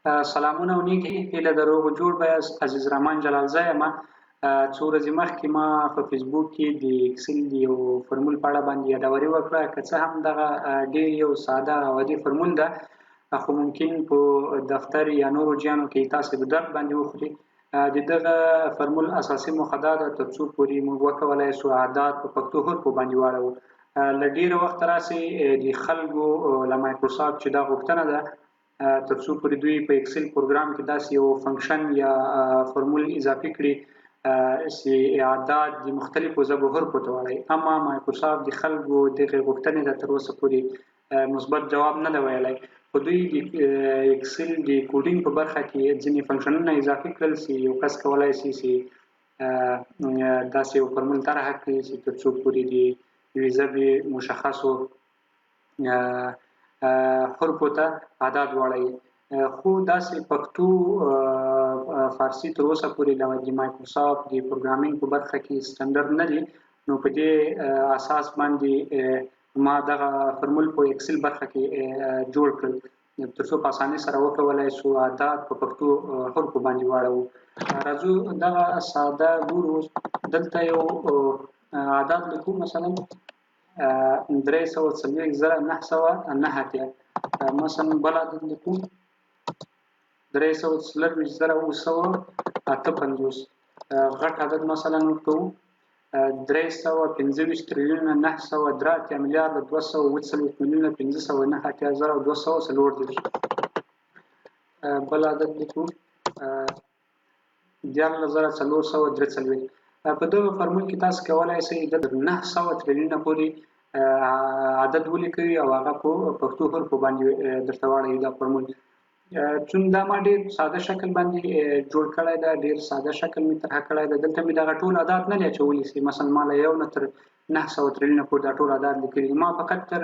سلامونه او نیکې هیله د روغ جوړ به یاست. عزیز رحمان جلالزی یم. څو ورځې مخکې ما په فیسبوک کې د اکسل د یو فرمول په اړه باندې یادوري وکړه. که څه هم دغه ډېر یو ساده او عادي فرمول ده، خو ممکن په دفتر یا نورو جیانو کې تاسې په درد باندې وخوري. د دغه فرمول اساسي موخه دا ده تر څو پورې موږ وکولای سو اعداد په پښتو حرفو باندې واړوو. له ډېره وخته راسې د خلکو له مایکروسافټ چې دا غوښتنه ده تر څو پورې دوی په اکسل پروګرام کې داسې یو فنکشن یا فرمول اضافي کړي چې اعداد د مختلفو ژبو حرفو ته واړوي. اما مایکروسافټ د خلکو دغې غوښتنې ته تر اوسه پورې مثبت جواب نه دی ویلی، خو دوی د اکسل د کوډینګ په برخه کې ځینې فنکشنونه اضافي کړل چې یو کس کولای شي چې داسې یو فرمول طرحه کړي چې تر څو پورې د یوې ژبې مشخصو حرفو ته اعداد واړوي. خو داسې پښتو فارسي تر اوسه پورې د مایکروسافټ د پروګرامینګ په برخه کې سټنډرډ نه دي، نو په دې اساس باندې ما دغه فرمول په اکسل برخه کې جوړ کړل تر څو په اسانۍ سره وکولای سو اعداد په پښتو حرفو باندې واړوو. راځو دغه ساده ګورو. دلته یو اعداد لیکو، مثلا 340,989. مثلا بل عدد لیکو 324,758. غټ عدد مثلا ورکوو 325 تریلیونه 983 میلیارده 247 میلیونه 589,234. بل عدد لیکو 13,443. په دغه فرمول کې تاسو کولای شئ د 900 تریلیونه پورې عدد ولیکئ او هغه په پښتو حرفو باندې درته واړوي دا فرمول. چون دا ما ډېر ساده شکل باندې جوړ کړی ده، ډېر ساده شکل مې طرحه کړی ده. دلته مې دغه ټول اعداد نه دي اچولي چې مثلا ما له 1 نه تر 900 تریلیونه پورې دا ټول اعداد لیکلي دي. ما فقط تر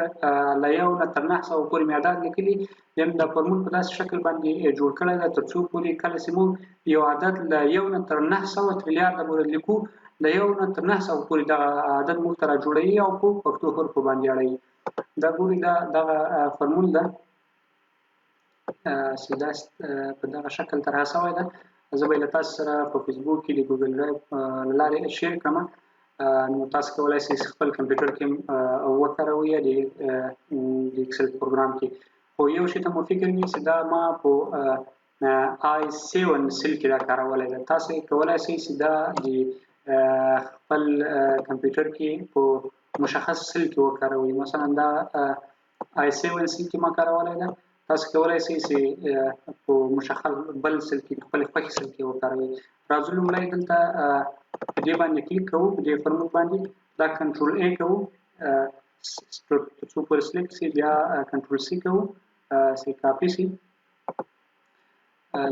له 1 نه تر 900 پورې مې اعداد لیکلي. بیا مې دا فرمول په داسې شکل باندې جوړ کړی ده تر څو پورې کله چې موږ یو عدد له 1 نه تر 900 تریلیارده پورې لیکو، له 1 نه تر 900 پورې دغه عدد موږ ته را جوړوي او په پښتو حرفو باندې اړوي. دا ګورئ، دا دغه فرمول ده چې دا په دغه شکل طرحه شوی ده. زه به یې له تاسو سره په فیسبوک کې د ګوګل ډرایو له لارې share کړم، نو تاسو کولای شئ خپل کمپیوټر کې وکاروئ یا د اکسل پروګرام کې. خو یو شی ته مو فکر وي چې دا ما په I7 cell کې دا کارولی ده. تاسو کولای شئ چې دا د خپل کمپیوټر کې په مشخص cell کې وکاروئ. مثلا دا I7 cell کې ما کارولی ده. تاسو کولای شئ چې په مشخص بل cell کې، خپل خوښې cell کې وکاروئ. راځو لومړی دلته په دې باندې کلیک کوو، په دې فرمول باندې دا control A کوو تر څو پورې select شي، بیا control C کوو چې کاپي شي.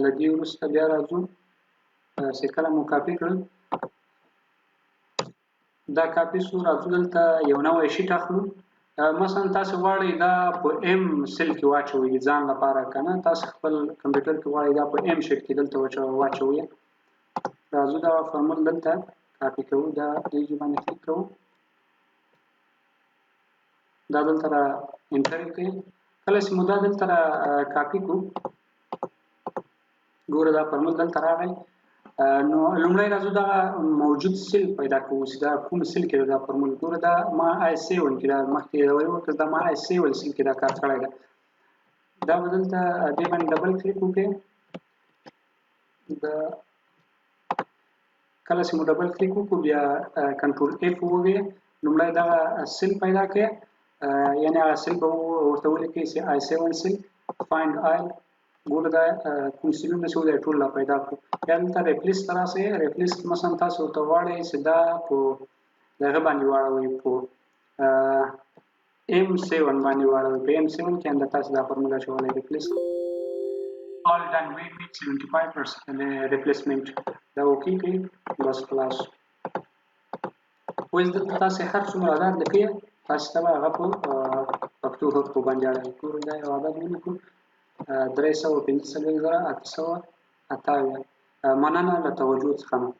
له دې وروسته بیا راځو چې کله مو کاپي کړل دا کاپي شو، راځو دلته یو نوی sheet اخلو. مثلا تاسو غواړئ دا په M cell کې واچوئ د ځان لپاره، که نه تاسو خپل کمپیوټر کې غواړئ دا په M sheet کې دلته واچوئ. راځو دا فرمول دلته کاپي کوو، دا دې ځای باندې کلیک کوو، دا دلته را enter کړئ. کله چې مو دا دلته را کاپي کړو، ګوره دا فرمول دلته راغی. نو لومړی راځو دغه موجود cell پیدا کوو چې دا کوم cell کې ده دا فرمول. ګوره دا ما I7 کې دا مخکې ویل، دا ما I7 cell کې دا کار کړی ده. دا به دلته دې باندې double click وکړئ. دا کله چې مو double click وکړو بیا control F ووهئ، لومړی دغه cell پیدا کړئ، یعنې هغه cell به ورته ولیکئ چې I7 cell find all. ګوره دا کوم cell ونه چې دا ټول را پیدا کړو. بیا دلته replace ته راسئ. replace کې مثلا تاسو ورته غواړئ چې دا په دغه باندې واړوئ، په M7 باندې واړوئ. په M7 کې هم تاسو دا فرمول اچولی، replace all done we meet 75% replacement. دا okay کوي، بس خلاص. اوس دلته تاسو هر څومره عدد لیکئ تاسو ته به هغه په پښتو حرفو باندې اړوي. ګورئ دا یو عدد ولیکو 345,878. مننه له توجه څخه مو.